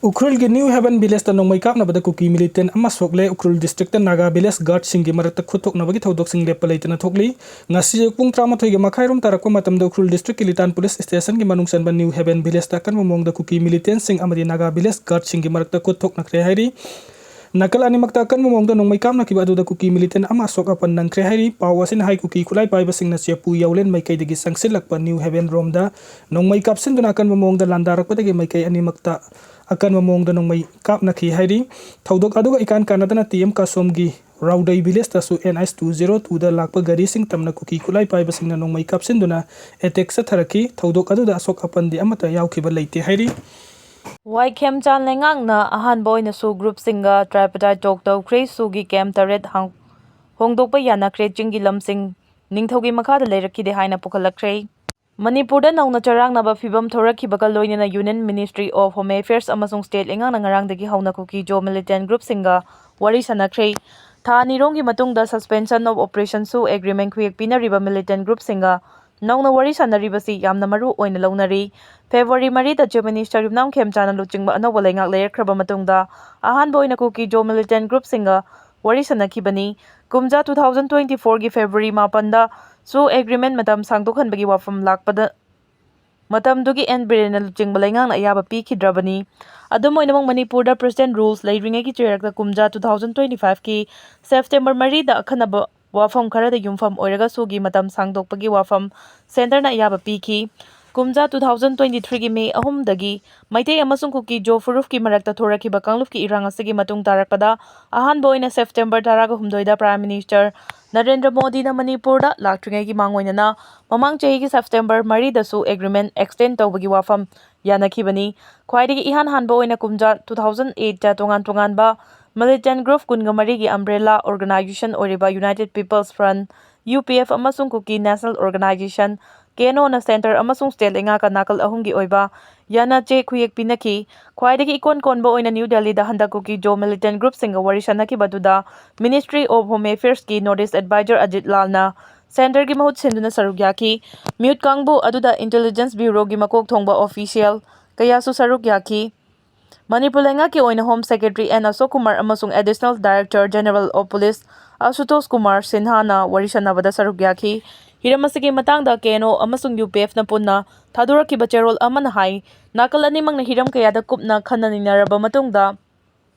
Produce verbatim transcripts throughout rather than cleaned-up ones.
ꯎꯈ꯭ꯔꯨꯜꯒꯤ new heaven ꯚꯤꯂꯦꯖꯇ ꯅꯣꯡꯃꯩ ꯀꯥꯞꯅꯕꯗ ꯀꯨꯀꯤ ꯃꯤꯂꯤꯇꯦꯟ ꯑꯃ ꯁꯣꯛꯂꯦ꯫ ꯎꯈ꯭ꯔꯨꯜ ꯗꯤꯁꯇ꯭ꯔꯤꯛꯇ ꯅꯥꯒꯥ ꯚꯤꯂꯦꯖ ꯒꯥꯔꯗꯁꯤꯡꯒꯤ ꯃꯔꯛꯇ ꯈꯨꯠ ꯊꯣꯛꯅꯕꯒꯤ ꯊꯧꯗꯣꯛꯁꯤꯡ ꯂꯦꯞꯄ ꯂꯩꯇꯅ ꯊꯣꯛꯂꯤ꯫ ꯉꯁꯤ ꯑꯌꯨꯛ ꯄꯨꯡ ꯇꯔꯥꯃꯥꯊꯣꯏꯒꯤ ꯃꯈꯥꯏꯔꯣꯝ ꯇꯥꯔꯛꯄ ꯃꯇꯝꯗ ꯎꯈ꯭ꯔꯨꯜ ꯗꯤꯁꯇ꯭ꯔꯤꯛꯀꯤ ꯂꯤꯇꯥꯟ ꯄꯨꯂꯤꯁ ꯁ꯭ꯇꯦꯁꯟꯒꯤ ꯃꯅꯨꯡ ꯆꯟꯕ ꯅ꯭ꯌꯨ ꯍꯦꯚꯦꯟ ꯚꯤꯂꯦꯖꯇ ꯑꯀꯟꯕ ꯃꯑꯣꯡꯗ ꯀꯨꯀꯤ ꯃꯤꯂꯤꯇꯦꯟꯁꯤꯡ ꯑꯃꯗꯤ ꯅꯥꯒꯥ ꯚꯤꯂꯦꯖ ꯒꯥꯔꯗꯁꯤꯡꯒꯤ ꯃꯔꯛꯇ ꯈꯨꯠ ꯊꯣꯛꯅꯈ꯭ꯔꯦ ꯍꯥꯏꯔꯤ꯫ ꯅꯥꯀꯜ ꯑꯅꯤꯃꯛꯇ ꯑꯀꯟꯕ ꯃꯑꯣꯡꯗ ꯅꯣꯡꯃꯩ ꯀꯥꯞꯅꯈꯤꯕ ꯑꯗꯨꯗ ꯀꯨꯀꯤ ꯃꯤꯂꯤꯇꯦꯟ ꯑꯃ ꯑꯁꯣꯛ ꯑꯄꯟ ꯅꯪꯈ꯭ꯔꯦ ꯍꯥꯏꯔꯤ꯫ ꯄꯥꯎ ꯑꯁꯤꯅ ꯍꯥꯏ, ꯀꯨꯀꯤ ꯈꯨꯠꯂꯥꯏ ꯄꯥꯏꯕꯁꯤꯡꯅ ꯆꯦꯄꯨ ꯌꯥꯎꯂꯦꯟ ꯃꯥꯏꯀꯩꯗꯒꯤ ꯆꯪꯁꯤꯜꯂꯛꯄ ꯅ꯭ꯌꯨ ꯍꯦꯚꯦꯟ ꯔꯣꯝꯗ ꯅꯣꯡꯃꯩ ꯀꯥꯞꯁꯤꯟꯗꯨꯅ ꯑꯀꯟꯕ ꯃꯑꯣꯡꯗ ꯂꯥꯟꯗꯥꯔꯛꯄꯗꯒꯤ ꯃꯥꯏꯀꯩ ꯑꯅꯤꯃꯛꯇ ꯑꯀꯟꯕ ꯃꯑꯣꯡꯗ ꯅꯣꯡꯃꯩ ꯀꯥꯞꯅꯈꯤ ꯍꯥꯏꯔꯤ꯫ ꯊꯧꯗꯣꯛ ꯑꯗꯨꯒ ꯏꯀꯥꯟ ꯀꯥꯟꯅꯗꯅ ꯇꯤ ꯑꯦꯝ ꯀꯥꯁꯣꯝꯒꯤ ꯔꯥꯎꯗꯩ ꯚꯤꯂꯦꯖꯇꯁꯨ ꯑꯦꯟ ꯑꯩꯆ ꯇꯨ ꯖꯦꯔꯣ ꯇꯨꯗ ꯂꯥꯛꯄ ꯒꯥꯔꯤꯁꯤꯡ ꯇꯝꯅ ꯀꯨꯀꯤ ꯈꯨꯠꯂꯥꯏ ꯄꯥꯏꯕꯁꯤꯡꯅ ꯅꯣꯡꯃꯩ ꯀꯥꯞꯁꯤꯟꯗꯨꯅ ꯑꯦꯇꯦꯛ ꯆꯠꯊꯔꯛꯈꯤ꯫ ꯊꯧꯗꯣꯛ ꯑꯗꯨꯗ ꯑꯁꯣꯛ ꯑꯄꯟꯗꯤ ꯑꯃꯠꯇ ꯌꯥꯎꯈꯤꯕ ꯂꯩꯇꯦ ꯍꯥꯏꯔꯤ꯫ ꯋꯥꯏ ꯈꯦꯝꯆꯥꯟ ꯂꯩꯉꯥꯛꯅ ꯑꯍꯥꯟꯕ ꯑꯣꯏꯅ ꯁꯨ ꯒ꯭ꯔꯨꯞꯁꯤꯡꯒ tripartite talk ꯇꯧꯈ꯭ꯔꯦ꯫ ꯁꯨꯒꯤ ꯀꯦꯝ ꯇꯔꯦꯠ ꯍꯥꯡ-, ꯍꯣꯡꯗꯣꯛꯄ ꯌꯥꯅꯈ꯭ꯔꯦ꯫ ꯆꯤꯡꯒꯤ ꯂꯝꯁꯤꯡ ꯅꯤꯡꯊꯧꯒꯤ ꯃꯈꯥꯗ ꯂꯩꯔꯛꯈꯤꯗꯦ ꯍꯥꯏꯅ ꯄꯨꯈꯠꯂꯛꯈ꯭ꯔꯦ꯫ ꯃꯅꯤꯄꯨꯔꯗ ꯅꯧꯅ ꯆꯔꯥꯡꯅꯕ ꯐꯤꯕꯝ ꯊꯣꯔꯛꯈꯤꯕꯒ ꯂꯣꯏꯅꯅ Union Ministry of Home Affairs ꯑꯃꯁꯨꯡ state ꯂꯩꯉꯥꯛꯅ ꯉꯔꯥꯡꯗꯒꯤ ꯍꯧꯅ ꯀꯨꯀꯤ ꯖꯣ militant group ꯁꯤꯡꯒ ꯋꯥꯔꯤ ꯁꯥꯟꯅꯈ꯭ꯔꯦ꯫ ꯊꯥ ꯑꯅꯤꯔꯣꯝꯒꯤ ꯃꯇꯨꯡꯗ suspension of operation ꯁꯨ agreement ꯈꯨꯌꯦꯛ ꯄꯤꯅꯔꯤꯕ militant group ꯁꯤꯡꯒ ꯅꯧꯅ ꯋꯥꯔꯤ ꯁꯥꯟꯅꯔꯤꯕꯁꯤ ꯌꯥꯝꯅ ꯃꯔꯨ ꯑꯣꯏꯅ ꯂꯧꯅꯔꯤ꯫ February ꯃꯔꯤꯗ Chief Minister ꯌꯨꯝꯅꯥꯝ ꯈꯦꯝꯆꯥꯟꯅ ꯂꯨꯆꯤꯡꯕ ꯑꯅꯧꯕ ꯂꯩꯉꯥꯛ ꯂꯩꯔꯛꯈ꯭ꯔꯕ ꯃꯇꯨꯡꯗ ꯑꯍꯥꯟꯕ ꯑꯣꯏꯅ ꯀꯨꯀꯤ ꯖꯣ militant group ꯁꯤꯡꯒ ꯋꯥꯔꯤ ꯁꯥꯟꯅꯈꯤꯕꯅꯤ꯫ ꯀꯨꯝꯖꯥ two thousand twenty four ꯒꯤ February ꯃꯥꯄꯟꯗ ꯁꯨ agreement ꯃꯇꯝ ꯁꯥꯡꯗꯣꯛꯍꯟꯕꯒꯤ ꯋꯥꯐꯝ ꯂꯥꯛꯄꯗ ꯃꯇꯝꯗꯨꯒꯤ ꯑꯦꯟ ꯕꯤꯔꯦꯟꯅ ꯂꯨꯆꯤꯡꯕ ꯂꯩꯉꯥꯛꯅ ꯑꯌꯥꯕ ꯄꯤꯈꯤꯗ꯭ꯔꯕꯅꯤ꯫ ꯑꯗꯨꯝ ꯑꯣꯏꯅꯃꯛ, ꯃꯅꯤꯄꯨꯔꯗ President rules ꯂꯩꯔꯤꯉꯩꯒꯤ ꯆꯩꯔꯛꯇ ꯀꯨꯝꯖꯥ two thousand twenty five ꯀꯤ September ꯃꯔꯤꯗ ꯑꯈꯟꯅꯕ ꯋꯥꯐꯝ ꯈꯔꯗ ꯌꯨꯝꯐꯝ ꯑꯣꯏꯔꯒ ꯁꯨꯒꯤ ꯃꯇꯝ ꯁꯥꯡꯗꯣꯛꯄꯒꯤ ꯋꯥꯐꯝ centreꯅ ꯑꯌꯥꯕ ꯄꯤꯈꯤ꯫ ꯀꯨꯝꯖꯥ two thousand twenty three ꯒꯤ May ꯑꯍꯨꯝꯗꯒꯤ ꯃꯩꯇꯩ ꯑꯃꯁꯨꯡ ꯀꯨꯀꯤ ꯖꯣ ꯐꯨꯔꯨꯞꯀꯤ ꯃꯔꯛꯇ ꯊꯣꯔꯛꯈꯤꯕ ꯀꯥꯡꯂꯨꯞꯀꯤ ꯏꯔꯥꯡ ꯑꯁꯤꯒꯤ ꯃꯇꯨꯡ ꯇꯥꯔꯛꯄꯗ, ꯑꯍꯥꯟꯕ ꯑꯣꯏꯅ September ꯇꯔꯥꯒ ꯍꯨꯝꯗꯣꯏꯗ Prime Minister ꯅꯔꯦꯟꯗ꯭ꯔ ꯃꯣꯗꯤꯅ ꯃꯅꯤꯄꯨꯔꯗ ꯂꯥꯛꯇ꯭ꯔꯤꯉꯩꯒꯤ ꯃꯥꯡꯑꯣꯏꯅꯅ ꯃꯃꯥꯡ ꯆꯍꯤꯒꯤ September ꯃꯔꯤꯗꯁꯨ agreement extend ꯇꯧꯕꯒꯤ ꯋꯥꯐꯝ ꯌꯥꯅꯈꯤꯕꯅꯤ꯫ ꯈ꯭ꯋꯥꯏꯗꯒꯤ ꯏꯍꯥꯟ ꯍꯥꯟꯕ ꯑꯣꯏꯅ ꯀꯨꯝꯖꯥ two thousand eight ꯇ ꯇꯣꯉꯥꯟ ꯇꯣꯉꯥꯟꯕ militant group ꯀꯨꯟꯒ ꯃꯔꯤꯒꯤ umbrella organization ꯑꯣꯏꯔꯤꯕ United People's Front, U P F, ꯑꯃꯁꯨꯡ Kuki National Organization, K N O ꯅ centre ꯑꯃꯁꯨꯡ state ꯂꯩꯉꯥꯛꯀ ꯅꯥꯀꯜ ꯑꯍꯨꯝꯒꯤ ꯑꯣꯏꯕ ꯌꯥꯅ ꯆꯦ ꯈꯨꯌꯦꯛ ꯄꯤꯅꯈꯤ꯫ ꯈ꯭ꯋꯥꯏꯗꯒꯤ ꯏꯀꯣꯟ ꯀꯣꯟꯕ ꯑꯣꯏꯅ New Delhi ꯗ ꯍꯟꯗꯛ ꯀꯨꯀꯤ ꯖꯣ militant group ꯁꯤꯡꯒ ꯋꯥꯔꯤ ꯁꯥꯟꯅꯈꯤꯕ ꯑꯗꯨꯗ Ministry of Home Affairs ꯀꯤ North East Advisor Ajit ꯂꯥꯜꯅ centre ꯒꯤ ꯃꯍꯨꯠ ꯁꯤꯟꯗꯨꯅ ꯁꯔꯨꯛ ꯌꯥꯈꯤ꯫ ꯃꯤꯍꯨꯠ ꯀꯥꯡꯕꯨ ꯑꯗꯨꯗ intelligence bureau ꯒꯤ ꯃꯀꯣꯛ ꯊꯣꯡꯕ official ꯀꯌꯥꯁꯨ ꯁꯔꯨꯛ ꯌꯥꯈꯤ꯫ ꯃꯅꯤꯄꯨꯔ ꯂꯩꯉꯥꯛꯀꯤ ꯑꯣꯏꯅ Home Secretary N ꯑꯁꯣꯛ ꯀꯨꯃꯥꯔ ꯑꯃꯁꯨꯡ Additional Director General of Police ꯑꯁꯨꯇꯣꯁ Kumar ꯁꯤꯟꯍꯥꯅ ꯋꯥꯔꯤ ꯁꯥꯟꯅꯕꯗ ꯁꯔꯨꯛ ꯌꯥꯈꯤ꯫ ꯍꯤꯔꯝ ꯑꯁꯤꯒꯤ ꯃꯇꯥꯡꯗ K N O ꯑꯃꯁꯨꯡ U P F ꯅ ꯄꯨꯟꯅ ꯊꯥꯗꯣꯔꯛꯈꯤꯕ ꯆꯦꯔꯣꯜ ꯑꯃꯅ ꯍꯥꯏ, ꯅꯥꯀꯜ ꯑꯅꯤꯃꯛꯅ ꯍꯤꯔꯝ ꯀꯌꯥꯗ ꯀꯨꯞꯅ ꯈꯟꯅ ꯅꯩꯅꯔꯕ ꯃꯇꯨꯡꯗ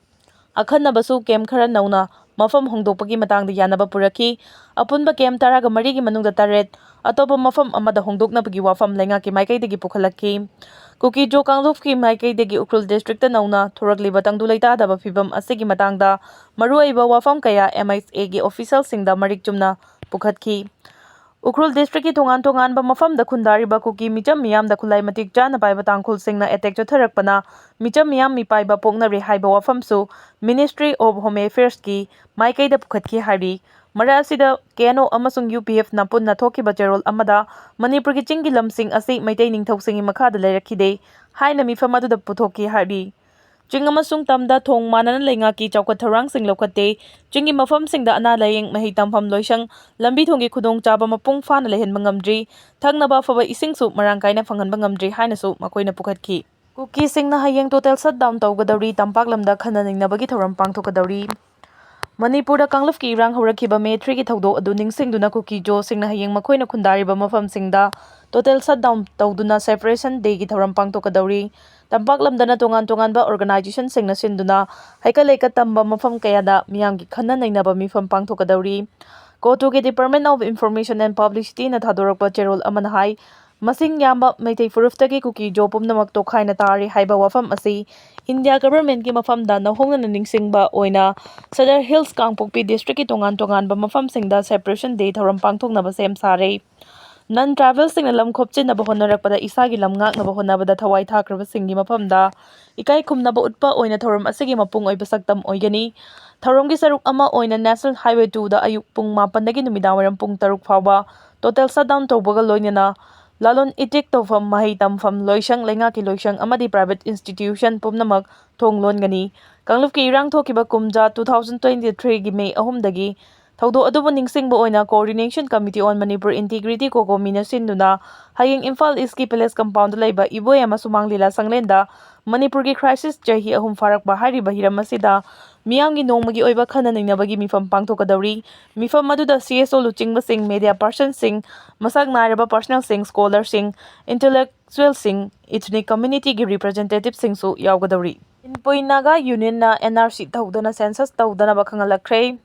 ꯑꯈꯟꯅꯕꯁꯨ ꯀꯦꯝ ꯈꯔ ꯅꯧꯅ ꯃꯐꯝ ꯍꯣꯡꯗꯣꯛꯄꯒꯤ ꯃꯇꯥꯡꯗ ꯌꯥꯅꯕ ꯄꯨꯔꯛꯈꯤ꯫ ꯑꯄꯨꯟꯕ ꯀꯦꯝ ꯇꯔꯥꯒ ꯃꯔꯤꯒꯤ ꯃꯅꯨꯡꯗ ꯇꯔꯦꯠ ꯑꯇꯣꯞꯄ ꯃꯐꯝ ꯑꯃꯗ ꯍꯣꯡꯗꯣꯛꯅꯕꯒꯤ ꯋꯥꯐꯝ ꯂꯩꯉꯥꯛꯀꯤ ꯃꯥꯏꯀꯩꯗꯒꯤ ꯄꯨꯈꯠꯂꯛꯈꯤ꯫ ꯀꯨꯀꯤ ꯖꯣ ꯀꯥꯡꯂꯨꯞꯀꯤ ꯃꯥꯏꯀꯩꯗꯒꯤ ꯎꯈ꯭ꯔꯨꯜ ꯗꯤꯁꯇ꯭ꯔꯤꯛꯇ ꯅꯧꯅ ꯊꯣꯔꯛꯂꯤꯕ ꯇꯪꯗꯨ ꯂꯩꯇꯥꯗꯕ ꯐꯤꯕꯝ ꯑꯁꯤꯒꯤ ꯃꯇꯥꯡꯗ ꯃꯔꯨꯑꯣꯏꯕ ꯋꯥꯐꯝ ꯀꯌꯥ M I S A ꯒꯤ ꯑꯣꯐꯤꯁꯤꯌꯦꯜꯁꯤꯡꯗ ꯃꯔꯤꯛ ꯆꯨꯝꯅ ꯄꯨꯈꯠꯈꯤ꯫ ꯎꯈ꯭ꯔꯨꯜ ꯗꯤꯁꯇ꯭ꯔꯤꯛꯀꯤ ꯇꯣꯉꯥꯟ ꯇꯣꯉꯥꯟꯕ ꯃꯐꯝꯗ ꯈꯨꯟꯗꯥꯔꯤꯕ ꯀꯨꯀꯤ ꯃꯤꯆꯝ ꯃꯤꯌꯥꯝꯗ ꯈꯨꯠꯂꯥꯏ ꯃꯇꯤꯛ ꯆꯥꯅ ꯄꯥꯏꯕ ꯇꯥꯡꯈꯨꯜꯁꯤꯡꯅ ꯑꯦꯇꯦꯛ ꯆꯠꯊꯔꯛꯄꯅ ꯃꯤꯆꯝ ꯃꯤꯌꯥꯝ ꯃꯤꯄꯥꯏꯕ ꯄꯣꯛꯅꯔꯦ ꯍꯥꯏꯕ ꯋꯥꯐꯝꯁꯨ Ministry of Home Affairs ꯀꯤ ꯃꯥꯏꯀꯩꯗ ꯄꯨꯈꯠꯈꯤ ꯍꯥꯏꯔꯤ꯫ ꯃꯔꯛ ꯑꯁꯤꯗ K N O ꯑꯃꯁꯨꯡ U P F ꯅ ꯄꯨꯟꯅ ꯊꯣꯛꯈꯤꯕ ꯆꯦꯔꯣꯜ ꯑꯃꯗ ꯃꯅꯤꯄꯨꯔꯒꯤ ꯆꯤꯡꯒꯤ ꯂꯝꯁꯤꯡ ꯑꯁꯤ ꯃꯩꯇꯩ ꯅꯤꯡꯊꯧꯁꯤꯡꯒꯤ ꯃꯈꯥꯗ ꯂꯩꯔꯛꯈꯤꯗꯦ ꯍꯥꯏꯅ ꯃꯤꯐꯝ ꯑꯗꯨꯗ ꯄꯨꯊꯣꯛꯈꯤ ꯍꯥꯏꯔꯤ꯫ ꯆꯤꯡ ꯑꯃꯁꯨꯡ ꯇꯝꯗ ꯊꯣꯡ ꯃꯥꯟꯅꯅ ꯂꯩꯉꯥꯛꯀꯤ ꯆꯥꯎꯈꯠ ꯊꯧꯔꯥꯡꯁꯤꯡ ꯂꯧꯈꯠꯇꯦ꯫ ꯆꯤꯡꯒꯤ ꯃꯐꯝꯁꯤꯡꯗ ꯑꯅꯥ ꯂꯥꯌꯦꯡ, ꯃꯍꯩ ꯇꯝꯐꯝ, ꯂꯣꯏꯁꯪ, ꯂꯝꯕꯤ ꯊꯣꯡꯒꯤ ꯈꯨꯗꯣꯡꯆꯥꯕ ꯃꯄꯨꯡ ꯐꯥꯅ ꯂꯩꯍꯟꯕ ꯉꯝꯗ꯭ꯔꯤ꯫ ꯊꯛꯅꯕ ꯑꯐꯕ ꯏꯁꯤꯡꯁꯨ ꯃꯔꯥꯡ ꯀꯥꯏꯅ ꯐꯪꯍꯟꯕ ꯉꯝꯗ꯭ꯔꯤ ꯍꯥꯏꯅꯁꯨ ꯃꯈꯣꯏꯅ ꯄꯨꯈꯠꯈꯤ꯫ ꯀꯨꯀꯤꯁꯤꯡꯅ ꯍꯌꯦꯡ total shutdown ꯇꯧꯒꯗꯧꯔꯤ꯫ ꯇꯝꯄꯥꯛ ꯂꯝꯗ ꯈꯟꯅ ꯅꯩꯅꯕꯒꯤ ꯊꯧꯔꯝ ꯄꯥꯡꯊꯣꯛꯀꯗꯧꯔꯤ꯫ ꯃꯅꯤꯄꯨꯔꯗ ꯀꯥꯡꯂꯨꯞꯀꯤ ꯏꯔꯥꯡ ꯍꯧꯔꯛꯈꯤꯕ May three ꯒꯤ ꯊꯧꯗꯣꯛ ꯑꯗꯨ ꯅꯤꯡꯁꯤꯡꯗꯨꯅ ꯀꯨꯀꯤ ꯖꯣꯁꯤꯡꯅ ꯍꯌꯦꯡ ꯃꯈꯣꯏꯅ ꯈꯨꯟꯗꯥꯔꯤꯕ ꯃꯐꯝꯁꯤꯡꯗ total shutdown ꯇꯧꯗꯨꯅ Separation Day ꯒꯤ ꯊꯧꯔꯝ ꯄꯥꯡꯊꯣꯛꯀꯗꯧꯔꯤ꯫ ꯇꯝꯄꯥꯛ ꯂꯝꯗꯅ ꯇꯣꯉꯥꯟ ꯇꯣꯉꯥꯟꯕ organization ꯁꯤꯡꯅ ꯁꯤꯟꯗꯨꯅ ꯍꯩꯀꯠ ꯂꯩꯀꯠ ꯇꯝꯕ ꯃꯐꯝ ꯀꯌꯥꯗ ꯃꯤꯌꯥꯝꯒꯤ ꯈꯟꯅ ꯅꯩꯅꯕ ꯃꯤꯐꯝ ꯄꯥꯡꯊꯣꯛꯀꯗꯧꯔꯤ꯫ ꯀꯣꯇꯨꯒꯤ Department of Information and Publicity ꯅ ꯊꯥꯗꯣꯔꯛꯄ ꯆꯦꯔꯣꯜ ꯑꯃꯅ ꯍꯥꯏ, ꯃꯁꯤꯡ ꯌꯥꯝꯕ ꯃꯩꯇꯩ ꯐꯨꯔꯨꯞꯇꯒꯤ ꯀꯨꯀꯤ ꯖꯣ ꯄꯨꯝꯅꯃꯛ ꯇꯣꯈꯥꯏꯅ ꯇꯥꯔꯤ ꯍꯥꯏꯕ ꯋꯥꯐꯝ ꯑꯁꯤ India Government ꯀꯤ ꯃꯐꯝꯗ ꯅꯧꯍꯧꯅꯅ ꯅꯤꯡꯁꯤꯡꯕ ꯑꯣꯏꯅ Sadar Hills ꯀꯥꯡꯄꯣꯛꯄꯤ district ꯀꯤ ꯇꯣꯉꯥꯟ ꯇꯣꯉꯥꯟꯕ ꯃꯐꯝꯁꯤꯡꯗ Separation Day ꯊꯧꯔꯝ ꯄꯥꯡꯊꯣꯛꯅꯕ ꯁꯦꯝ ꯁꯥꯔꯦ꯫ Non tribal ꯁꯤꯡꯅ ꯂꯝ ꯈꯣꯞꯆꯤꯟꯅꯕ ꯍꯣꯠꯅꯔꯛꯄꯗ ꯏꯁꯥꯒꯤ ꯂꯝ ꯉꯥꯛꯅꯕ ꯍꯣꯠꯅꯕꯗ ꯊꯋꯥꯏ ꯊꯥꯈ꯭ꯔꯕꯁꯤꯡꯒꯤ ꯃꯐꯝꯗ ꯏꯀꯥꯏ ꯈꯨꯝꯅꯕ ꯎꯠꯄ ꯑꯣꯏꯅ ꯊꯧꯔꯝ ꯑꯁꯤꯒꯤ ꯃꯄꯨꯡ ꯑꯣꯏꯕ ꯁꯛꯇꯝ ꯑꯣꯏꯒꯅꯤ꯫ ꯊꯧꯔꯝꯒꯤ ꯁꯔꯨꯛ ꯑꯃ ꯑꯣꯏꯅ National Highway two ꯗ ꯑꯌꯨꯛ ꯄꯨꯡ ꯃꯥꯄꯟꯗꯒꯤ ꯅꯨꯃꯤꯗꯥꯡꯋꯥꯏꯔꯝ ꯄꯨꯡ ꯇꯔꯨꯛ ꯐꯥꯎꯕ total shutdown ꯇꯧꯕꯒ ꯂꯣꯏꯅꯅ ꯂꯂꯣꯟ ꯏꯇꯤꯛ ꯇꯧꯐꯝ, ꯃꯍꯩ ꯇꯝꯐꯝ, ꯂꯣꯏꯁꯪ, ꯂꯩꯉꯥꯛꯀꯤ ꯂꯣꯏꯁꯪ ꯑꯃꯗꯤ private institution ꯄꯨꯝꯅꯃꯛ ꯊꯣꯡ ꯂꯣꯟꯒꯅꯤ꯫ ꯀꯥꯡꯂꯨꯞꯀꯤ ꯏꯔꯥꯡ ꯊꯣꯛꯈꯤꯕ ꯀꯨꯝꯖꯥ two thousand twenty three ꯒꯤ May ꯑꯍꯨꯝꯗꯒꯤ ꯊꯧꯗꯣꯛ ꯑꯗꯨꯕꯨ ꯅꯤꯡꯁꯤꯡꯕ ꯑꯣꯏꯅ Coordination Committee on Manipur Integrity, ꯀꯣꯀꯣꯃꯤꯅ ꯁꯤꯟꯗꯨꯅ ꯍꯌꯦꯡ ꯏꯝꯐꯥꯜ ꯏꯁꯀꯤ ꯄꯦꯂꯦꯁ ꯀꯝꯄꯥꯎꯟꯗ ꯂꯩꯕ ꯏꯕꯣꯌꯥꯏꯃ ꯁꯨꯃꯥꯡ ꯂꯤꯂꯥ ꯁꯪꯂꯦꯟꯗ ꯃꯅꯤꯄꯨꯔꯒꯤ ꯀ꯭ꯔꯥꯏꯁꯤꯁ ꯆꯍꯤ ꯑꯍꯨꯝ ꯐꯥꯔꯛꯄ ꯍꯥꯏꯔꯤꯕ ꯍꯤꯔꯝ ꯑꯁꯤꯗ ꯃꯤꯌꯥꯝꯒꯤ ꯅꯣꯡꯃꯒꯤ ꯑꯣꯏꯕ ꯈꯟꯅ ꯅꯩꯅꯕꯒꯤ ꯃꯤꯐꯝ ꯄꯥꯡꯊꯣꯛꯀꯗꯧꯔꯤ꯫ ꯃꯤꯐꯝ ꯑꯗꯨꯗ C S O ꯂꯨꯆꯤꯡꯕꯁꯤꯡ, media personꯁꯤꯡ, ꯃꯁꯛ ꯅꯥꯏꯔꯕ personꯁꯤꯡ, scholarꯁꯤꯡ, intellectualꯁꯤꯡ, ethnic communityꯒꯤ representativeꯁꯤꯡꯁꯨ ꯌꯥꯎꯒꯗꯧꯔꯤ꯫ Inpui Naga ꯌꯨꯅꯤꯌꯟꯅ N R C ꯇꯧꯗꯅ census ꯇꯧꯗꯅꯕ ꯈꯪꯍꯜꯂꯛꯈ꯭ꯔꯦ꯫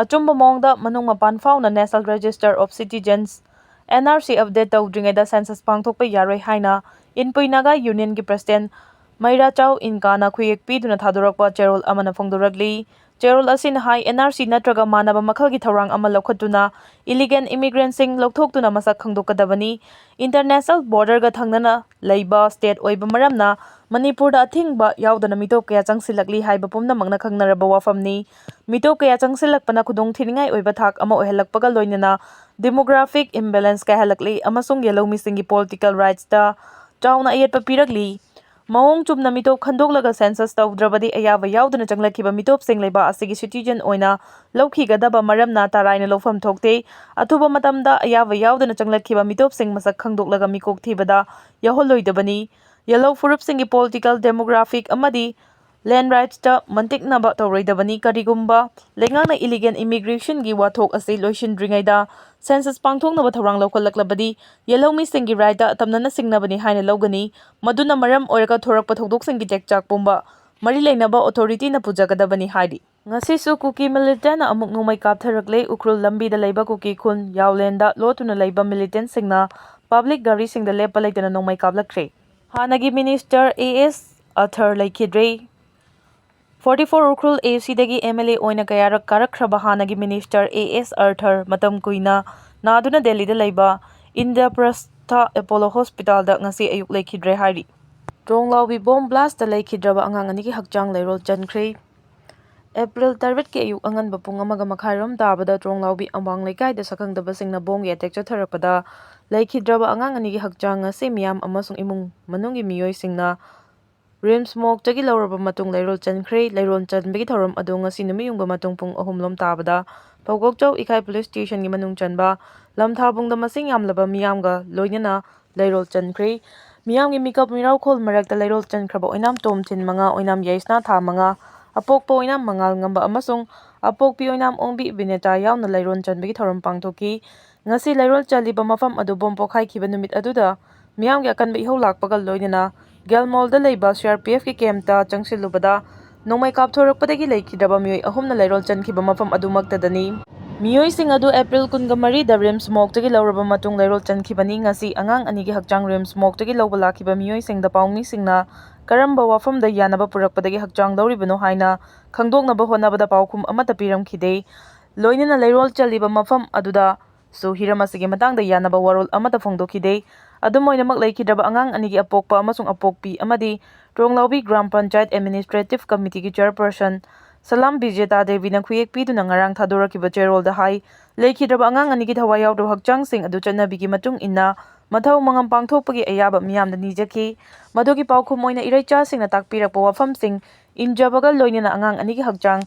ꯑꯆꯨꯝꯕ ꯃꯑꯣꯡꯗ ꯃꯅꯨꯡ ꯃꯄꯥꯟ ꯐꯥꯎꯅ National Register of Citizens, N R C update ꯇꯧꯗ꯭ꯔꯤꯉꯩꯗ census ꯄꯥꯡꯊꯣꯛꯄ ꯌꯥꯔꯣꯏ ꯍꯥꯏꯅ ꯏꯟꯄꯨꯏ ꯅꯥꯒꯥ ꯌꯨꯅꯤꯌꯟꯒꯤ president ꯃꯩꯔꯥꯆꯥꯎ ꯏꯟꯀꯥꯅ ꯈꯨꯌꯦꯛ ꯄꯤꯗꯨꯅ ꯊꯥꯗꯣꯔꯛꯄ ꯆꯦꯔꯣꯜ ꯑꯃꯅ ꯐꯣꯡꯗꯣꯔꯛꯂꯤ꯫ ꯆꯦꯔꯣꯜ ꯑꯁꯤꯅ ꯍꯥꯏ, N R C ꯅꯠꯇ꯭ꯔꯒ ꯃꯥꯟꯅꯕ ꯃꯈꯜꯒꯤ ꯊꯧꯔꯥꯡ ꯑꯃ ꯂꯧꯈꯠꯇꯨꯅ illegal immigrantꯁꯤꯡ ꯂꯧꯊꯣꯛꯇꯨꯅ ꯃꯁꯛ ꯈꯪꯗꯣꯛꯀꯗꯕꯅꯤ꯫ International borderꯒ ꯊꯪꯅꯅ ꯂꯩꯕ state ꯑꯣꯏꯕ ꯃꯔꯝꯅ ꯃꯅꯤꯄꯨꯔꯗ ꯑꯊꯤꯡꯕ ꯌꯥꯎꯗꯅ ꯃꯤꯇꯣꯞ ꯀꯌꯥ ꯆꯪꯁꯤꯜꯂꯛꯂꯤ ꯍꯥꯏꯕ ꯄꯨꯝꯅꯃꯛꯅ ꯈꯪꯅꯔꯕ ꯋꯥꯐꯝꯅꯤ꯫ ꯃꯤꯇꯣꯞ ꯀꯌꯥ ꯆꯪꯁꯤꯜꯂꯛꯄꯅ ꯈꯨꯗꯣꯡ ꯊꯤꯅꯤꯡꯉꯥꯏ ꯑꯣꯏꯕ ꯊꯥꯛ ꯑꯃ ꯑꯣꯏꯍꯜꯂꯛꯄꯒ ꯂꯣꯏꯅꯅ demographic imbalance ꯀꯥꯏꯍꯜꯂꯛꯂꯤ ꯑꯃꯁꯨꯡ ꯌꯦꯜꯍꯧꯃꯤꯁꯤꯡꯒꯤ political rightsꯇ ꯆꯥꯎꯅ ꯑꯌꯦꯠꯄ ꯄꯤꯔꯛꯂꯤ꯫ ꯃꯑꯣꯡ ꯆꯨꯝꯅ ꯃꯤꯇꯣꯞ ꯈꯟꯗꯣꯛꯂꯒ census ꯇꯧꯗ꯭ꯔꯕꯗꯤ ꯑꯌꯥꯕ ꯌꯥꯎꯗꯅ ꯆꯪꯂꯛꯈꯤꯕ ꯃꯤꯇꯣꯞꯁꯤꯡ ꯂꯩꯕꯥꯛ ꯑꯁꯤꯒꯤ citizen ꯑꯣꯏꯅ ꯂꯧꯈꯤꯒꯗꯕ ꯃꯔꯝꯅ ꯇꯔꯥꯏꯅ ꯂꯧꯐꯝ ꯊꯣꯛꯇꯦ꯫ ꯑꯊꯨꯕ ꯃꯇꯝꯗ ꯑꯌꯥꯕ ꯌꯥꯎꯗꯅ ꯆꯪꯂꯛꯈꯤꯕ ꯃꯤꯇꯣꯞꯁꯤꯡ ꯃꯁꯛ ꯈꯪꯗꯣꯛꯂꯒ ꯃꯤꯀꯣꯛ ꯊꯤꯕꯗ ꯌꯥꯎꯍꯜꯂꯣꯏꯗꯕꯅꯤ꯫ ꯌꯦꯜꯍꯧ ꯐꯨꯔꯨꯞꯁꯤꯡꯒꯤ political, demographic ꯑꯃꯗꯤ land rightsꯇ ꯃꯟꯇꯤꯛꯅꯕ ꯇꯧꯔꯣꯏꯗꯕꯅꯤ꯫ ꯀꯔꯤꯒꯨꯝꯕ ꯂꯩꯉꯥꯛꯅ illegal immigrationꯒꯤ ꯋꯥꯊꯣꯛ ꯑꯁꯤ ꯂꯣꯏꯁꯤꯟꯗ꯭ꯔꯤꯉꯩꯗ census ꯄꯥꯡꯊꯣꯛꯅꯕ ꯊꯧꯔꯥꯡ ꯂꯧꯈꯠꯂꯛꯂꯕꯗꯤ ꯌꯦꯜꯍꯧꯃꯤꯁꯤꯡꯒꯤ rightꯇ ꯑꯇꯝꯅꯅ ꯁꯤꯡꯅꯕꯅꯤ ꯍꯥꯏꯅ ꯂꯧꯒꯅꯤ꯫ ꯃꯗꯨꯅ ꯃꯔꯝ ꯑꯣꯏꯔꯒ ꯊꯣꯔꯛꯄ ꯊꯧꯗꯣꯛꯁꯤꯡꯒꯤ ꯆꯦꯛꯆꯥꯛ ꯄꯨꯝꯕ ꯃꯔꯤ ꯂꯩꯅꯕ authorityꯅ ꯄꯨꯖꯒꯗꯕꯅꯤ ꯍꯥꯏꯔꯤ꯫ ꯉꯁꯤꯁꯨ ꯀꯨꯀꯤ militantꯅ ꯑꯃꯨꯛ ꯅꯣꯡꯃꯩ ꯀꯥꯞꯊꯔꯛꯂꯦ꯫ ꯎꯈ꯭ꯔꯨꯜ ꯂꯝꯕꯤꯗ ꯂꯩꯕ ꯀꯨꯀꯤ ꯈꯨꯟ ꯌꯥꯎꯂꯦꯟꯗ ꯂꯣꯠꯇꯨꯅ ꯂꯩꯕ militantꯁꯤꯡꯅ public ꯒꯥꯔꯤꯁꯤꯡꯗ ꯂꯦꯞꯄ ꯂꯩꯇꯅ ꯅꯣꯡꯃꯩ ꯀꯥꯞꯂꯛꯈ꯭ꯔꯦ꯫ ꯍꯥꯟꯅꯒꯤ minister A S ꯑꯊꯔ ꯂꯩꯈꯤꯗ꯭ꯔꯦ꯫ Forty four ꯎꯈ꯭ꯔꯨꯜ ACꯗꯒꯤ MLA ꯑꯣꯏꯅ ꯀꯌꯥꯔꯛ ꯀꯥꯔꯛꯈ꯭ꯔꯕ ꯍꯥꯟꯅꯒꯤ minister A S ꯑꯔꯊꯔ ꯃꯇꯝ ꯀꯨꯏꯅ ꯅꯥꯗꯨꯅ ꯗꯦꯜꯂꯤꯗ ꯂꯩꯕ ꯏꯟꯗ꯭ꯔꯄ꯭ꯔꯁꯊ ꯑꯦꯄꯣꯂꯣ ꯍꯣꯁꯄꯤꯇꯥꯜꯗ ꯉꯁꯤ ꯑꯌꯨꯛ ꯂꯩꯈꯤꯗ꯭ꯔꯦ ꯍꯥꯏꯔꯤ꯫ ꯇ꯭ꯔꯣꯡꯂꯥꯎꯕꯤ bomb blastꯇ ꯂꯩꯈꯤꯗ꯭ꯔꯕ ꯑꯉꯥꯡ ꯑꯅꯤꯒꯤ ꯍꯛꯆꯥꯡ ꯂꯩꯔꯣꯜ ꯆꯟꯈ꯭ꯔꯦ꯫ ꯑꯦꯄ꯭ꯔꯤꯜ ꯇꯔꯦꯠꯀꯤ ꯑꯌꯨꯛ ꯑꯉꯟꯕ ꯄꯨꯡ ꯑꯃꯒ ꯃꯈꯥꯏꯔꯣꯝ ꯇꯥꯕꯗ ꯇ꯭ꯔꯣꯡꯂꯥꯎꯕꯤ ꯑꯋꯥꯡ ꯂꯩꯀꯥꯏꯗ ꯁꯛꯈꯪꯗꯕꯁꯤꯡꯅ bomb ꯒꯤ attack ꯆꯠꯊꯔꯛꯄꯗ ꯂꯩꯈꯤꯗ꯭ꯔꯕ ꯑꯉꯥꯡ ꯑꯅꯤꯒꯤ ꯍꯛꯆꯥꯡ ꯉꯁꯤ ꯃꯤꯌꯥꯝ ꯑꯃꯁꯨꯡ ꯏꯃꯨꯡ ꯃꯅꯨꯡꯒꯤ ꯃꯤꯑꯣꯏꯁꯤꯡꯅ RIMS morgueꯇꯒꯤ ꯂꯧꯔꯕ ꯃꯇꯨꯡ ꯂꯩꯔꯣꯜ ꯆꯟꯈ꯭ꯔꯦ꯫ ꯂꯩꯔꯣꯜ ꯆꯟꯕꯒꯤ ꯊꯧꯔꯝ ꯑꯗꯨ ꯉꯁꯤ ꯅꯨꯃꯤꯠ ꯌꯨꯡꯕ ꯃꯇꯨꯡ ꯄꯨꯡ ꯑꯍꯨꯝ ꯂꯣꯝ ꯇꯥꯕꯗ ꯐꯧꯒꯣꯛꯆꯧ ꯏꯈꯥꯏ ꯄꯨꯂꯤꯁ ꯁ꯭ꯇꯦꯁꯟꯒꯤ ꯃꯅꯨꯡ ꯆꯟꯕ ꯂꯝꯊꯥꯕꯨꯡꯗ ꯃꯁꯤꯡ ꯌꯥꯝꯂꯕ ꯃꯤꯌꯥꯝꯒ ꯂꯣꯏꯅꯅ ꯂꯩꯔꯣꯜ ꯆꯟꯈ꯭ꯔꯦ꯫ ꯃꯤꯌꯥꯝꯒꯤ ꯃꯤꯀꯞ ꯃꯤꯔꯥꯎꯈꯣꯜ ꯃꯔꯛꯇ ꯂꯩꯔꯣꯜ ꯆꯟꯈ꯭ꯔꯕ ꯑꯣꯏꯅꯥꯝ ꯇꯣꯝꯊꯤꯟ ꯃꯉꯥ, ꯑꯣꯏꯅꯥꯝ ꯌꯥꯏꯁꯅꯥ ꯊꯥ ꯃꯉꯥ, ꯑꯄꯣꯛꯄ ꯑꯣꯏꯅꯥꯝ ꯃꯉꯥꯜ ꯉꯝꯕ ꯑꯃꯁꯨꯡ ꯑꯄꯣꯛꯄꯤ ꯑꯣꯏꯅꯥꯝ ꯑꯣꯡꯕꯤ ꯕꯤꯅꯦꯇꯥ ꯌꯥꯎꯅ ꯂꯩꯔꯣꯜ ꯆꯟꯕꯒꯤ ꯊꯧꯔꯝ ꯄꯥꯡꯊꯣꯛꯈꯤ꯫ ꯉꯁꯤ ꯂꯩꯔꯣꯜ ꯆꯜꯂꯤꯕ ꯃꯐꯝ ꯑꯗꯨ ꯕꯣꯝ ꯄꯣꯈꯥꯏꯈꯤꯕ ꯅꯨꯃꯤꯠ ꯑꯗꯨꯗ ꯃꯤꯌꯥꯝꯒꯤ ꯑꯀꯟꯕ ꯏꯍꯧ ꯂꯥꯛꯄꯒ ꯂꯣꯏꯅꯅ ꯒꯦꯜꯃꯣꯜꯗ ꯂꯩꯕ ꯁꯤ ꯑꯥꯔ ꯄꯤ ꯑꯦꯐꯀꯤ ꯀꯦꯝꯞꯇ ꯆꯪꯁꯤꯜꯂꯨꯕꯗ ꯅꯣꯡꯃꯩ ꯀꯥꯞꯊꯣꯔꯛꯄꯗꯒꯤ ꯂꯩꯈꯤꯗ꯭ꯔꯕ ꯃꯤꯑꯣꯏ ꯑꯍꯨꯝꯅ ꯂꯩꯔꯣꯜ ꯆꯟꯈꯤꯕ ꯃꯐꯝ ꯑꯗꯨꯃꯛꯇꯗꯅꯤ꯫ ꯃꯤꯑꯣꯏꯁꯤꯡ ꯑꯗꯨ ꯑꯦꯄ꯭ꯔꯤꯜ ꯀꯨꯟꯒ ꯃꯔꯤꯗ ꯔꯤꯝꯁ ꯃꯣꯛꯇꯒꯤ ꯂꯧꯔꯕ ꯃꯇꯨꯡ ꯂꯩꯔꯣꯜ ꯆꯟꯈꯤꯕꯅꯤ꯫ ꯉꯁꯤ ꯑꯉꯥꯡ ꯑꯅꯤꯒꯤ ꯍꯛꯆꯥꯡ ꯔꯤꯝꯁ ꯃꯣꯛꯇꯒꯤ ꯂꯧꯕ ꯂꯥꯛꯈꯤꯕ ꯃꯤꯑꯣꯏꯁꯤꯡꯗ ꯄꯥꯎꯃꯤꯁꯤꯡꯅ ꯀꯔꯝꯕ ꯋꯥꯐꯝꯗ ꯌꯥꯅꯕ ꯄꯨꯔꯛꯄꯗꯒꯤ ꯍꯛꯆꯥꯡ ꯂꯧꯔꯤꯕꯅꯣ ꯍꯥꯏꯅ ꯈꯪꯗꯣꯛꯅꯕ ꯍꯣꯠꯅꯕꯗ ꯄꯥꯎꯈꯨꯝ ꯑꯃꯠꯇ ꯄꯤꯔꯝꯈꯤꯗꯦ꯫ ꯂꯣꯏꯅꯅ ꯂꯩꯔꯣꯜ ꯆꯜꯂꯤꯕ ꯃꯐꯝ ꯑꯗꯨꯗ ꯁꯨ ꯍꯤꯔꯝ ꯑꯁꯤꯒꯤ ꯃꯇꯥꯡꯗ ꯌꯥꯅꯕ ꯋꯥꯔꯣꯜ ꯑꯃꯠꯇ ꯐꯣꯡꯗꯣꯛꯈꯤꯗꯦ꯫ ꯑꯗꯨꯝ ꯑꯣꯏꯅꯃꯛ, ꯂꯩꯈꯤꯗ꯭ꯔꯕ ꯑꯉꯥꯡ ꯑꯅꯤꯒꯤ ꯑꯄꯣꯛꯄ ꯑꯃꯁꯨꯡ ꯑꯄꯣꯛꯄꯤ ꯑꯃꯗꯤ ꯇ꯭ꯔꯣꯡꯂꯥꯎꯕꯤ ꯒ꯭ꯔꯥꯝ ꯄꯟꯆꯥꯌꯠ ꯑꯦꯗꯃꯤꯅꯤꯁꯇ꯭ꯔꯦꯇꯤꯚ ꯀꯃꯤꯇꯤꯒꯤ ꯆꯦꯌꯔꯄꯔꯁꯟ ꯁꯂꯥꯝ ꯕꯤꯖꯦꯇꯥ ꯗꯦꯕꯤꯅ ꯈꯨꯌꯦꯛ ꯄꯤꯗꯨꯅ ꯉꯔꯥꯡ ꯊꯥꯗꯣꯔꯛꯈꯤꯕ ꯆꯦꯔꯣꯜꯗ ꯍꯥꯏ, ꯂꯩꯈꯤꯗ꯭ꯔꯕ ꯑꯉꯥꯡ ꯑꯅꯤꯒꯤ ꯊꯋꯥꯏ ꯌꯥꯎꯗ꯭ꯔꯕ ꯍꯛꯆꯥꯡꯁꯤꯡ ꯑꯗꯨ ꯆꯠꯅꯕꯤꯒꯤ ꯃꯇꯨꯡ ꯏꯟꯅ ꯃꯊꯧ ꯃꯉꯝ ꯄꯥꯡꯊꯣꯛꯄꯒꯤ ꯑꯌꯥꯕ ꯃꯤꯌꯥꯝꯗ ꯅꯤꯖꯈꯤ꯫ ꯃꯗꯨꯒꯤ ꯄꯥꯎꯈꯨꯝ ꯑꯣꯏꯅ ꯏꯔꯩꯆꯥꯁꯤꯡꯅ ꯇꯥꯛꯄꯤꯔꯛꯄ ꯋꯥꯐꯝꯁꯤꯡ ꯏꯟꯖꯕꯒ ꯂꯣꯏꯅꯅ ꯑꯉꯥꯡ ꯑꯅꯤꯒꯤ ꯍꯛꯆꯥꯡ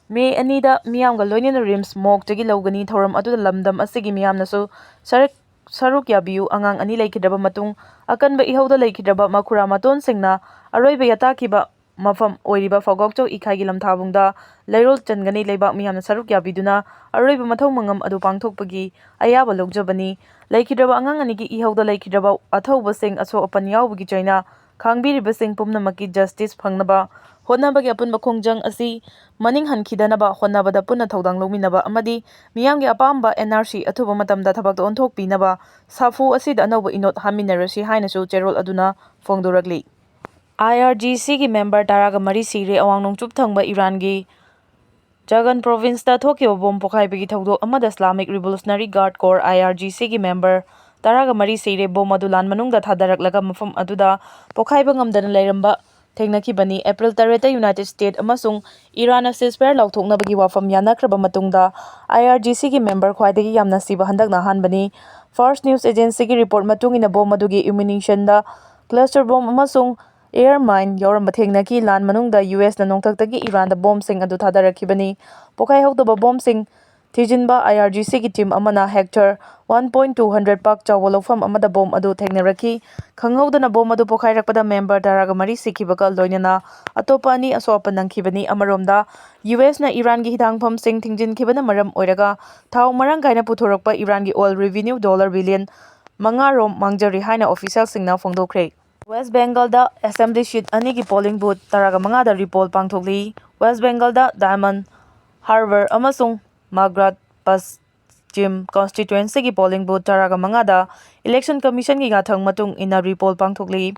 ꯃꯦ ꯑꯅꯤꯗ ꯃꯤꯌꯥꯝꯒ ꯂꯣꯏꯅꯅ ꯔꯤꯝꯁ ꯃꯣꯛꯇꯒꯤ ꯂꯧꯒꯅꯤ꯫ ꯊꯧꯔꯝ ꯑꯗꯨꯗ ꯂꯝꯗꯝ ꯑꯁꯤꯒꯤ ꯃꯤꯌꯥꯝꯅꯁꯨ ꯁꯔꯨꯛ, ꯁꯔꯨꯛ ꯌꯥꯕꯤꯌꯨ꯫ ꯑꯉꯥꯡ ꯑꯅꯤ ꯂꯩꯈꯤꯗ꯭ꯔꯕ ꯃꯇꯨꯡ ꯑꯀꯟꯕ ꯏꯍꯧꯗ ꯂꯩꯈꯤꯗ꯭ꯔꯕ ꯃꯈꯨꯔꯥ ꯃꯇꯣꯟꯁꯤꯡꯅ ꯑꯔꯣꯏꯕ ꯌꯥꯇꯥꯈꯤꯕ ꯃꯐꯝ ꯑꯣꯏꯔꯤꯕ ꯐꯧꯒꯥꯎꯆꯧ ꯏꯈꯥꯏꯒꯤ ꯂꯝꯊꯥꯕꯨꯡꯗ ꯂꯩꯔꯣꯜ ꯆꯟꯒꯅꯤ꯫ ꯂꯩꯕꯥꯛ ꯃꯤꯌꯥꯝꯅ ꯁꯔꯨꯛ ꯌꯥꯕꯤꯗꯨꯅ ꯑꯔꯣꯏꯕ ꯃꯊꯧ ꯃꯉꯝ ꯑꯗꯨ ꯄꯥꯡꯊꯣꯛꯄꯒꯤ ꯑꯌꯥꯕ ꯂꯧꯖꯕꯅꯤ꯫ ꯂꯩꯈꯤꯗ꯭ꯔꯕ ꯑꯉꯥꯡ ꯑꯅꯤꯒꯤ ꯏꯍꯧꯗ ꯂꯩꯈꯤꯗ꯭ꯔꯕ ꯑꯊꯧꯕꯁꯤꯡ, ꯑꯁꯣꯛ ꯑꯄꯟ ꯌꯥꯎꯕꯒꯤ ꯆꯩꯅꯥ ꯈꯥꯡꯕꯤꯔꯤꯕꯁꯤꯡ ꯄꯨꯝꯅꯃꯛꯀꯤ ꯖꯁꯇꯤꯁ ꯐꯪꯅꯕ ꯍꯣꯠꯅꯕꯒꯤ ꯑꯄꯨꯟꯕ ꯈꯣꯡꯖꯪ ꯑꯁꯤ ꯃꯅꯤꯡ ꯍꯟꯈꯤꯗꯅꯕ ꯍꯣꯠꯅꯕꯗ ꯄꯨꯟꯅ ꯊꯧꯗꯥꯡ ꯂꯧꯃꯤꯟꯅꯕ ꯑꯃꯗꯤ ꯃꯤꯌꯥꯝꯒꯤ ꯑꯄꯥꯝꯕ ꯑꯦꯟ ꯑꯥꯔ ꯁꯤ ꯑꯊꯨꯕ ꯃꯇꯝꯗ ꯊꯕꯛꯇ ꯑꯣꯟꯊꯣꯛꯄꯤꯅꯕ ꯁꯥꯐꯨ ꯑꯁꯤꯗ ꯑꯅꯧꯕ ꯏꯅꯣꯠ ꯍꯥꯞꯃꯤꯟꯅꯔꯁꯤ ꯍꯥꯏꯅꯁꯨ ꯆꯦꯔꯣꯜ ꯑꯗꯨꯅ ꯐꯣꯡꯗꯣꯔꯛꯂꯤ꯫ ꯑꯥꯏ ꯑꯥꯔ ꯖꯤ ꯁꯤꯒꯤ ꯃꯦꯝꯕꯔ ꯇꯔꯥꯒ ꯃꯔꯤ ꯁꯤꯔꯦ꯫ ꯑꯋꯥꯡ ꯅꯣꯡꯆꯨꯞ ꯊꯪꯕ ꯏꯔꯥꯟꯒꯤ ꯖꯒꯟ ꯄ꯭ꯔꯣꯚꯤꯟꯁꯇ ꯊꯣꯛꯈꯤꯕ ꯕꯣꯝ ꯄꯣꯈꯥꯏꯕꯒꯤ ꯊꯧꯗꯣꯛ ꯑꯃꯗ ꯏꯁꯂꯥꯃꯤꯛ ꯔꯤꯚꯣꯂꯨꯁꯅꯔꯤ ꯒꯥꯔꯗ ꯀꯣꯔ, ꯑꯥꯏ ꯑꯥꯔ ꯖꯤ ꯁꯤꯒꯤ ꯃꯦꯝꯕꯔ ꯇꯔꯥꯒ ꯃꯔꯤ ꯁꯤꯔꯦ꯫ ꯕꯣꯝ ꯑꯗꯨ ꯂꯥꯟ ꯃꯅꯨꯡꯗ ꯊꯥꯗꯔꯛꯂꯒ ꯃꯐꯝ ꯑꯗꯨꯗ ꯄꯣꯈꯥꯏꯕ ꯉꯝꯗꯅ ꯂꯩꯔꯝꯕ ꯊꯦꯡꯅꯈꯤꯕꯅꯤ꯫ ꯑꯦꯄ꯭ꯔꯤꯜ ꯇꯔꯦꯠꯇ ꯌꯨꯅꯥꯏꯇꯦꯗ ꯁ꯭ꯇꯦꯠ ꯑꯃꯁꯨꯡ ꯏꯔꯥꯟꯅ ceasefire ꯂꯥꯎꯊꯣꯛꯅꯕꯒꯤ ꯋꯥꯐꯝ ꯌꯥꯅꯈ꯭ꯔꯕ ꯃꯇꯨꯡꯗ ꯑꯥꯏ ꯑꯥꯔ ꯖꯤ ꯁꯤꯒꯤ ꯃꯦꯝꯕꯔ ꯈ꯭ꯋꯥꯏꯗꯒꯤ ꯌꯥꯝꯅ ꯁꯤꯕ ꯍꯟꯗꯛꯅ ꯑꯍꯥꯟꯕꯅꯤ꯫ ꯐꯥꯔꯁ ꯅ꯭ꯌꯨꯁ ꯑꯦꯖꯦꯟꯁꯤꯒꯤ ꯔꯤꯄꯣꯔꯠ ꯃꯇꯨꯡ ꯏꯟꯅ ꯕꯣꯝ ꯑꯗꯨꯒꯤ ꯑꯦꯃꯨꯅꯤꯁꯟꯗ ꯀ꯭ꯂꯁꯇꯔ ꯕꯣꯝ ꯑꯃꯁꯨꯡ ꯑꯦꯌꯔ ꯃꯥꯏꯟ ꯌꯥꯎꯔꯝꯕ ꯊꯦꯡꯅꯈꯤ꯫ ꯂꯥꯟ ꯃꯅꯨꯡꯗ ꯌꯨ ꯑꯦꯁꯅ ꯅꯣꯡꯊꯛꯇꯒꯤ ꯏꯔꯥꯟꯗ ꯕꯣꯝꯁꯤꯡ ꯑꯗꯨ ꯊꯥꯗꯔꯛꯈꯤꯕꯅꯤ꯫ ꯄꯣꯈꯥꯏꯍꯧꯗꯕ ꯕꯣꯝꯁꯤꯡ ꯊꯤꯖꯤꯟꯕ I R G Cꯒꯤ team ꯑꯃꯅ hectare one point two hundred ꯄꯥꯛ ꯆꯥꯎꯕ ꯂꯧꯐꯝ ꯑꯃꯗ bomb ꯑꯗꯨ ꯊꯦꯡꯅꯔꯛꯈꯤ꯫ ꯈꯪꯍꯧꯗꯅ bomb ꯑꯗꯨ ꯄꯣꯈꯥꯏꯔꯛꯄꯗ member ꯇꯔꯥꯒ ꯃꯔꯤ ꯁꯤꯈꯤꯕꯒ ꯂꯣꯏꯅꯅ ꯑꯇꯣꯞꯄ ꯑꯅꯤ ꯑꯁꯣꯛ ꯑꯄꯟ ꯅꯪꯈꯤꯕꯅꯤ꯫ ꯑꯃꯔꯣꯝꯗ, U S ꯅ ꯏꯔꯥꯟꯒꯤ ꯍꯤꯊꯥꯡꯐꯝꯁꯤꯡ ꯊꯤꯡꯖꯤꯟꯈꯤꯕꯅ ꯃꯔꯝ ꯑꯣꯏꯔꯒ ꯊꯥꯎ ꯃꯔꯥꯡ ꯀꯥꯏꯅ ꯄꯨꯊꯣꯔꯛꯄ ꯏꯔꯥꯟꯒꯤ oil revenue dollar billion ꯃꯉꯥ ꯔꯣꯝ ꯃꯥꯡꯖꯔꯤ ꯍꯥꯏꯅ officialꯁꯤꯡꯅ ꯐꯣꯡꯗꯣꯛꯈ꯭ꯔꯦ꯫ West Bengalꯗ assembly seat ꯑꯅꯤꯒꯤ polling booth ꯇꯔꯥꯒ ꯃꯉꯥꯗ repoll ꯄꯥꯡꯊꯣꯛꯂꯤ꯫ West Bengalꯗ Diamond Harbour ꯑꯃꯁꯨꯡ Magrat Paschim constituencyꯒꯤ polling booth ꯇꯔꯥꯒ ꯃꯉꯥꯗ Election Commissionꯒꯤ ꯌꯥꯊꯪ ꯃꯇꯨꯡ ꯏꯟꯅ repoll ꯄꯥꯡꯊꯣꯛꯂꯤ꯫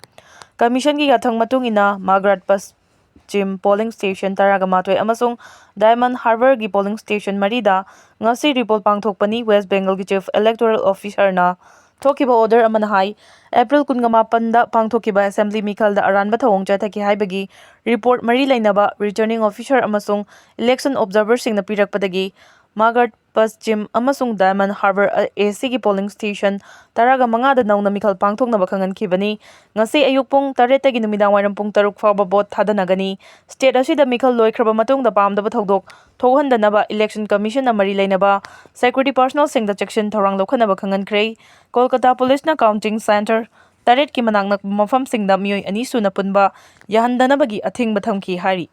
Commissionꯒꯤ ꯌꯥꯊꯪ ꯃꯇꯨꯡ ꯏꯟꯅ Magrat Paschim polling station ꯇꯔꯥꯒ ꯃꯥꯊꯣꯏ ꯑꯃꯁꯨꯡ Diamond Harbourꯒꯤ polling station ꯃꯔꯤꯗ ꯉꯁꯤ repoll ꯄꯥꯡꯊꯣꯛꯄꯅꯤ꯫ West Bengalꯒꯤ Chief Electoral Officerꯅ ꯊꯣꯛꯈꯤꯕ order ꯑꯃꯅ ꯍꯥꯏ, April ꯀꯨꯟꯃꯥꯄꯟꯗ ꯄꯥꯡꯊꯣꯛꯈꯤꯕ assembly ꯃꯤꯈꯜꯗ ꯑꯔꯥꯟꯕ ꯊꯧꯑꯣꯡ ꯆꯠꯊꯈꯤ ꯍꯥꯏꯕꯒꯤ report ꯃꯔꯤ ꯂꯩꯅꯕ returning officer ꯑꯃꯁꯨꯡ election observerꯁꯤꯡꯅ ꯄꯤꯔꯛꯄꯗꯒꯤ Magrat Paschim ꯑꯃꯁꯨꯡ Diamond Harbour ACꯒꯤ polling station ꯇꯔꯥꯒ ꯃꯉꯥꯗ ꯅꯧꯅ ꯃꯤꯈꯜ ꯄꯥꯡꯊꯣꯛꯅꯕ ꯈꯪꯍꯟꯈꯤꯕꯅꯤ꯫ ꯉꯁꯤ ꯑꯌꯨꯛ ꯄꯨꯡ ꯇꯔꯦꯠꯇꯒꯤ ꯅꯨꯃꯤꯗꯥꯡꯋꯥꯏꯔꯝ ꯄꯨꯡ ꯇꯔꯨꯛ ꯐꯥꯎꯕ vote ꯊꯥꯗꯅꯒꯅꯤ꯫ State ꯑꯁꯤꯗ ꯃꯤꯈꯜ ꯂꯣꯏꯈ꯭ꯔꯕ ꯃꯇꯨꯡꯗ ꯄꯥꯝꯗꯕ ꯊꯧꯗꯣꯛ ꯊꯣꯛꯍꯟꯗꯅꯕ Election Commissionꯅ ꯃꯔꯤ ꯂꯩꯅꯕ security personnelꯁꯤꯡꯗ ꯆꯦꯛꯁꯤꯟ ꯊꯧꯔꯥꯡ ꯂꯧꯈꯠꯅꯕ ꯈꯪꯍꯟꯈ꯭ꯔꯦ꯫ ꯀꯣꯜꯀꯇꯥ policeꯅ counting centre ꯇꯔꯦꯠꯀꯤ ꯃꯅꯥꯛ ꯅꯛꯄ ꯃꯐꯝꯁꯤꯡꯗ ꯃꯤꯑꯣꯏ ꯑꯅꯤ ꯁꯨꯅ ꯄꯨꯟꯕ ꯌꯥꯍꯟꯗꯅꯕꯒꯤ ꯑꯊꯤꯡꯕ ꯊꯝꯈꯤ ꯍꯥꯏꯔꯤ꯫